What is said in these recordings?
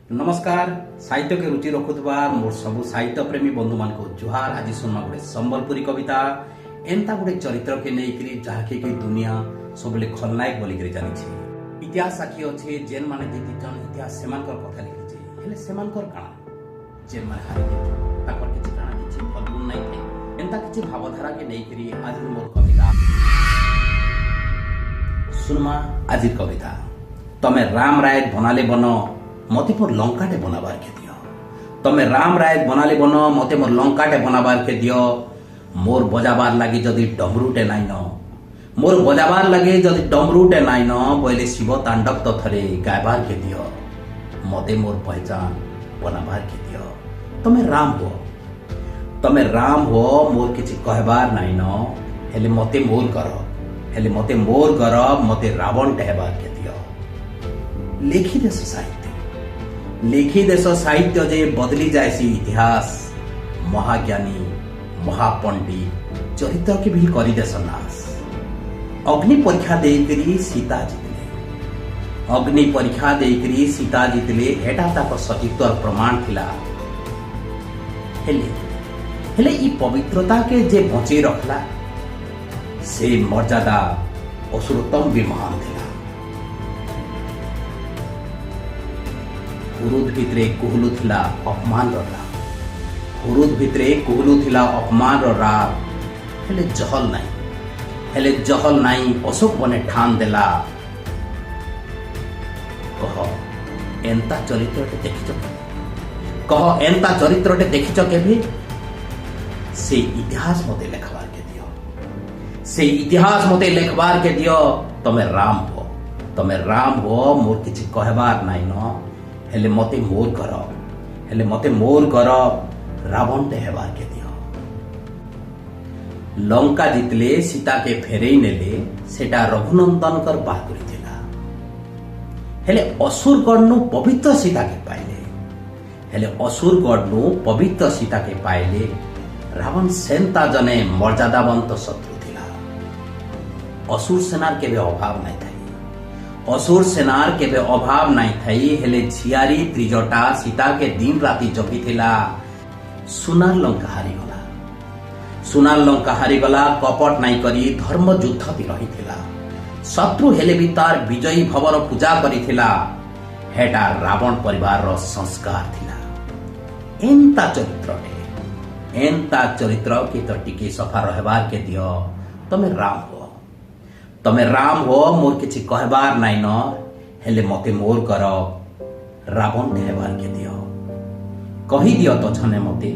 ନମସ୍କାର। ସାହିତ୍ୟକେ ରୁଚି ରଖୁଥିବା ମୋର ସବୁ ସାହିତ୍ୟ ପ୍ରେମୀ ବନ୍ଧୁମାନଙ୍କୁ ଜୁହାର। ଆଜି ଶୁଣମା ଗୋଟେ ସମ୍ବଲପୁରୀ କବିତା, ଏନ୍ତା ଗୋଟେ ଚରିତ୍ରକେ ନେଇକରି ଯାହାକେ କି ଦୁନିଆ ସବୁବେଳେ ଖଲନାୟକ ବୋଲିକରି ଜାଣିছে। ଇତିହାସ ସାକ୍ଷୀ ଅଛେ, ଯେନ୍ ମାନେ ଜିତିଛନ୍ ଇତିହାସ ସେମାନଙ୍କର କଥା ଲେଖିছে। ହେଲେ ସେମାନଙ୍କର କାଣା, ଯେନ୍ ମାନେ ହାରି ଯାଇଛନ୍ ତାଙ୍କର କିଛି କାଣା କିଛି ଭଲ ଗୁଣ ନାଇଁ ଥାଏ? ଏନ୍ତା କିଛି ଭାବଧାରାକେ ନେଇକରି ଆଜିର ମୋର କବିତା ଶୁଣମା। ଆଜିର କବିତା, ତମେ ରାମ ରାୟ ବନାଲେ ବନ, ମତେ ମୋର ଲଙ୍କାଟେ ବନାବାର କେ ଦିଅ। ତମେ ରାମ ରାୟ ବନାଲେ ବନ, ମତେ ମୋର ଲଙ୍କାଟେ ବନାବାର କେ ଦିଅ। ମୋର ବଜାବାର ଲାଗି ଯଦି ଡମରୁଟେ ନାଇନ, ମୋର ବଜାବାର ଲାଗି ଯଦି ଡମରୁଟେ ନାଇନ ବୋଇଲେ ଶିବ ତାଣ୍ଡବ ତ ଥରେ ଗାଇବାର କେ ଦିଅ। ମତେ ମୋର ପହଚାନ ବନାବାର କେ ଦିଅ। ତମେ ରାମ ହୁଅ, ତମେ ରାମ ହୁଅ, ମୋର କିଛି କହିବାର ନାଇନ, ହେଲେ ମତେ ମୋର କର, ହେଲେ ମତେ ମୋର କର, ମତେ ରାବଣଟେ ହେବାର କେ ଦିଅ। ଲେଖି ଦେଶ ସାହିତ୍ୟ, ଲେଖି ଦେଶ ସାହିତ୍ୟ ଯେ ବଦଲି ଯାଏସି ଇତିହାସ। ମହାଜ୍ଞାନୀ ମହାପଣ୍ଡିତ ଚରିତ୍ରକେ ବି କରିଦେସ ନାଶ। ଅଗ୍ନି ପରୀକ୍ଷା ଦେଇକରି ସୀତା ଜିତିଲେ, ଅଗ୍ନି ପରୀକ୍ଷା ଦେଇକରି ସୀତା ଜିତିଲେ, ଏଟା ତାଙ୍କ ସତୀତ୍ୱର ପ୍ରମାଣ ଥିଲା। ହେଲେ ହେଲେ ଇ ପବିତ୍ରତାକେ ଯେ ବଞ୍ଚେଇ ରଖଲା, ସେ ମର୍ଯ୍ୟାଦା ଅସୁରତମ ବି ମହାନ ଥିଲା। ହୁରୁଦ ଭିତରେ କୁହୁଲୁ ଥିଲା ଅପମାନର ରାଗ, ହୁରୁଦ ଭିତରେ କୁହୁଲୁ ଥିଲା ଅପମାନର ରାଗ, ହେଲେ ଜହଲ ନାହିଁ, ହେଲେ ଜହଲ ନାହିଁ, ଅଶୋକ ବନେ ଠାନ ଦେଲା। କହ, ଏନ୍ତା ଚରିତ୍ରଟେ ଦେଖିଛ କେବେ? କହ, ଏନ୍ତା ଚରିତ୍ରଟେ ଦେଖିଛ କେବେ? ସେ ଇତିହାସ ମତେ ଲେଖବାର କେ ଦିଅ, ସେ ଇତିହାସ ମତେ ଲେଖବାର କେ ଦିଅ। ତମେ ରାମ ହୁଅ, ତମେ ରାମ ହୁଅ, ମୋର କିଛି କହିବାର ନାଇଁ ନ, ହେଲେ ମତେ ମୋର କର, ହେଲେ ମତେ ମୋର କର, ରାବଣଟେ ହେବାର କେ ଦିଅ। ଲଙ୍କା ଜିତଲେ, ସୀତାକେ ଫେରେଇ ନେଲେ, ସେଟା ରଘୁନନ୍ଦନଙ୍କର ବାହାଦୁରୀ ଥିଲା। ହେଲେ ଅସୁରଗଡ଼ନୁ ପବିତ୍ର ସୀତାକେ ପାଇଲେ, ହେଲେ ଅସୁରଗଡ଼ନୁ ପବିତ୍ର ସୀତାକେ ପାଇଲେ, ରାବଣ ସେନ୍ତା ଜନେ ମର୍ଯ୍ୟାଦାବନ୍ତ ଶତ୍ରୁ ଥିଲା। ଅସୁର ସେନାର କେବେ ଅଭାବ ନାଇଁ ଥାଇ, ଅସୁର ସେନାର କେବେ ଅଭାବ ନାଇଁ ଥାଇ, ହେଲେ ଝିଆରୀ ତ୍ରିଜଟା ସୀତାକେ ଦିନ ରାତି ଜଗିଥିଲା। ସୁନାର ଲଙ୍କା ହାରିଗଲା, ସୁନାର ଲଙ୍କା ହାରିଗଲା, କପଟ ନାଇଁ କରି ଧର୍ମ ଯୁଦ୍ଧ ବି ରହିଥିଲା। ଶତ୍ରୁ ହେଲେ ବି ତାର ବିଜୟୀ ଭବର ପୂଜା କରିଥିଲା। ହେଟା ରାବଣ ପରିବାରର ସଂସ୍କାର ଥିଲା। ଏନ୍ତା ଚରିତ୍ରଟେ, ଏନ୍ତା ଚରିତ୍ର କି ତ ଟିକେ ସଫା ରହିବାର କେ ଦିଅ। ତମେ ରାମ ହୁଅ, ତମେ ରାମ ହୁଅ, ମୋର କିଛି କହିବାର ନାଇଁ ନ, ହେଲେ ମତେ ମୋର କର, ରାବଣଟେ ହେବାର କେ ଦିଅ। କହିଦିଅ ତ ଝନେ ମତେ,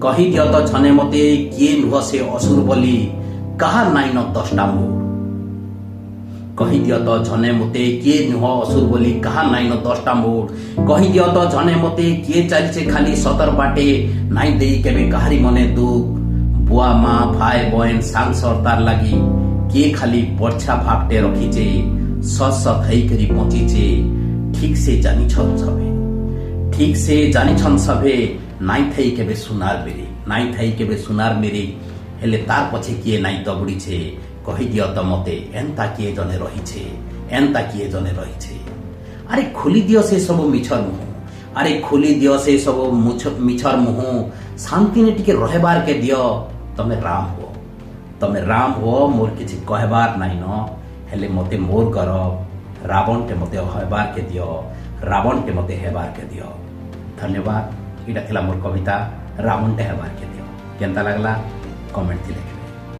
କହିଦିଅ ତ ଝନେ ମତେ, କିଏ ନୁହ ସେ ଅସୁର ବୋଲି, କାହାର ନାଇନ 10ଟା ମୋଡ଼? କହିଦିଅ ତ ଝନେ ମତେ, କିଏ ନୁହ ଅସୁର ବୋଲି, କାହାର ନାଇନ 10ଟା ମୋଡ଼? କହିଦିଅ ତ ଝନେ ମତେ, କିଏ ଚାଲିছে ଖାଲି ସତର ବାଟେ, ନାଇଁ ଦେଇ କେବେ କାହାରି ମନେ ଦୁଃଖ? ବୁଆ ମା ଭାଇ ବହେନ ସାଙ୍ଗ ସର୍ତାର ଲାଗି କିଏ ଖାଲି ବର୍ଛା ଭାବଟେ ରଖିଛେ, ସତ୍ ସତ୍ ହେଇକରି ବଞ୍ଚିଛେ, ଠିକ ସେ ଜାନିଛନ୍ ସଭେ, ଠିକ ସେ ଜାନିଛନ୍ ସଭେ। ନାଇଁ ଥାଇ କେବେ ସୁନାର ମିରି, ନାଇଁ ଥାଇ କେବେ ସୁନାର ମିରି, ହେଲେ ତାର ପଛେ କିଏ ନାଇଁ ଦବୁଡ଼ିଛେ? କହିଦିଅ ତ ମତେ, ଏନ୍ତା କିଏ ଜଣେ ରହିଛେ, ଏନ୍ତା କିଏ ଜଣେ ରହିଛେ? ଆରେ ଖୋଲି ଦିଅ ସେ ସବୁ ମିଛର ମୁହଁ, ଆରେ ଖୋଲି ଦିଅ ସେ ସବୁ ମିଛର ମୁହଁ, ଶାନ୍ତିନେ ଟିକେ ରହିବାର କେ ଦିଅ। ତମେ ରାମ ହୁଅ, ତମେ ରାମ ହୁଅ, ମୋର କିଛି କହିବାର ନାଇଁ ନ, ହେଲେ ମତେ ମୋର କର, ରାବଣଟେ ମତେ ହେବାର କେ ଦିଅ, ରାବଣଟେ ମତେ ହେବାର କେ ଦିଅ। ଧନ୍ୟବାଦ। ଏଇଟା ଥିଲା ମୋର କବିତା, ରାବଣଟେ ହେବାର କେ ଦିଅ। କେନ୍ତା ଲାଗଲା କମେଣ୍ଟ ଥି ଲେଖିବେ।